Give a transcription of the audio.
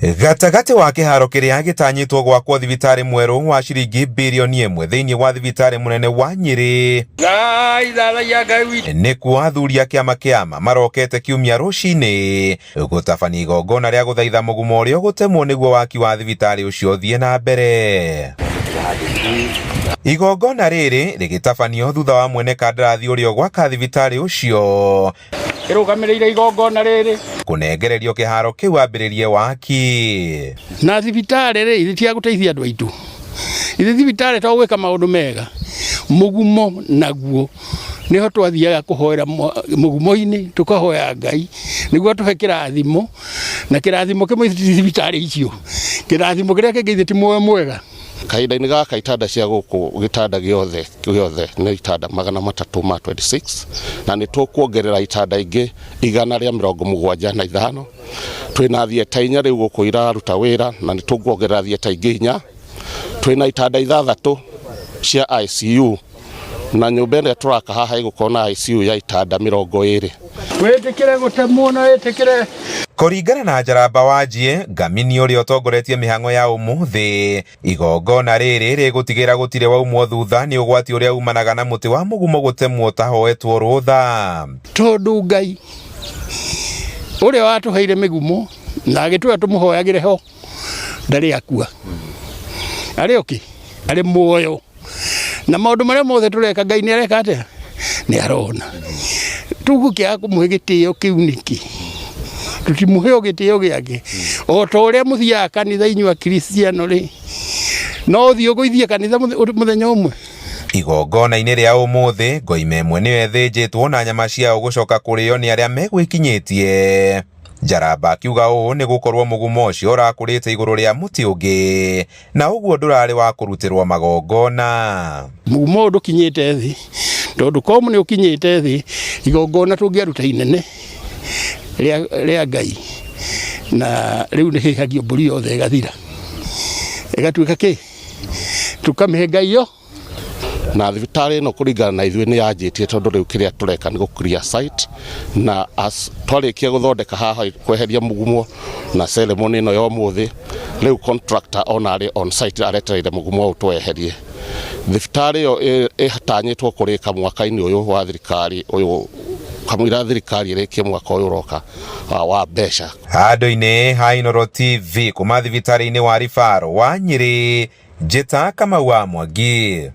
Gatagatĩ wa kĩharo kĩrĩa gĩtanyĩtwo gwakwo thibitarĩ mwerũ wa ciringi birioni ĩmwe thĩinĩ wa thibitarĩ mũnene wa Nyĩrĩ nĩkuo athuri a kĩama kĩama marokete kiumia rũcinĩ gũtabania igongona rĩa gũthaitha mũgumo ũrĩa ũgũtemwo nĩguo waki wa thibitarĩ ũcio ũthiĩ na mbere. Igongona rĩrĩ rĩgĩtabanio thutha wa mwene kandarathi ũrĩa ũgwaka thibitarĩ ũcio ĩrũgamĩrĩire igongona rĩrĩ kũnengererio kĩharo kĩu ambĩrĩrie waki. Na thibitarĩ rĩ, ithe tia gũteithia andũ aitũ, ithe thibitarĩ to gwĩka maũndũ mega. Mũgumo naguo nĩho twathiaga kũhoera mũgumo-inĩ, tũkahoya Ngai nĩguo atũhe kĩrathimo, na kĩrathimo kĩmwe ti thibitarĩ icio, kĩrathimo kĩrĩa kĩngĩ ithe ti muoyo mwega. Kahinda-inĩ gaka itanda cia gũkũ, gĩtanda gĩothe gĩothe nĩ itanda 326, na nĩ tũkuongerera itanda ingĩ 175. Twĩna thieta 4 rĩu gũkũ iraruta wĩra, na nĩ tũkuongerera thieta ingĩ 4. Twĩna itanda 6 cia ICU, na nyũmba ĩrĩa tũraka haha ĩgũkorwo na ICU ya itanda 20. Wĩtĩkĩre gũtemwo na wĩtĩkĩre. Kũringana na Njaramba Wanjie, Ngamini ũrĩa ũtongoretie mĩhang'o ya ũmũthĩ, igongona rĩrĩ rĩgũtigĩra gũtirĩ waumwo thutha nĩ ũgwati ũrĩa umanaga na mũtĩ wa mũgumo gũtemwo ũtahoetwo rũtha. Tondũ Ngai ũrĩa watũheire mĩgumo na agĩtwĩra tũmũhoyagĩre ho ndarĩ akua, arĩ oki, arĩ muoyo, na maũndũ marĩa mothe tũreka Ngai nĩ areka atĩa? Nĩ arona. Tũgũkĩaga kũmũhe gĩtĩo kĩu nĩkĩ? Tũtimũhe o gĩtĩo gĩake o ta ũrĩa mũthiaga kanitha inyuĩ Akristiano rĩ, no ũthiĩ ũgũithie kanitha mũthenya ũmwe. Igongona-inĩ rĩa ũmũthĩ, ngoima ĩmwe nĩyo ĩthĩnjĩtwo na nyama ciayo gũcoka kũrĩo nĩ arĩa megwĩkinyĩtie. Njaramba akiuga ũũ nĩ gũkorwo mũgumo ũcio ũrakũrĩte igũrũ rĩa mũtĩ ũngĩ na ũguo ndũrarĩ wa kũrutĩrwo magongona. Mũgumo ũyũ ndũkinyĩte thĩ, tondũ korwo nĩ ũkinyĩte thĩ, igongona tũngĩaruta inene rĩa Ngai, na rĩu nĩ hĩhagio mbũri yothe ĩgathira, ĩgatuĩka kĩ? Tũkamĩhe Ngai yo. Na thibitarĩ ĩno kũringana na ithuĩ nĩ yanjĩtie, tondũ rĩu kĩrĩa tũreka nĩ gũ clear site, na as twarĩkia gũthondeka haha, kweheria mũgumo na ceremony ĩno ya ũmũthĩ, rĩu contractor ona arĩ on site aretereire mũgumo ũyũ tũweherie. Thibitarĩ ĩyo ĩtanyĩtwo kũrĩka mwaka-inĩ ũyũ wa thirikari ũyũ, kamũira thirikari ĩrĩkie mwaka ũyũ ũroka wa mbeca. Handũ-inĩ ha Inooro TV kuma thibitarĩ-inĩ wa Rifaro wa Nyĩrĩ, Njĩta Kamau wa Mwangi.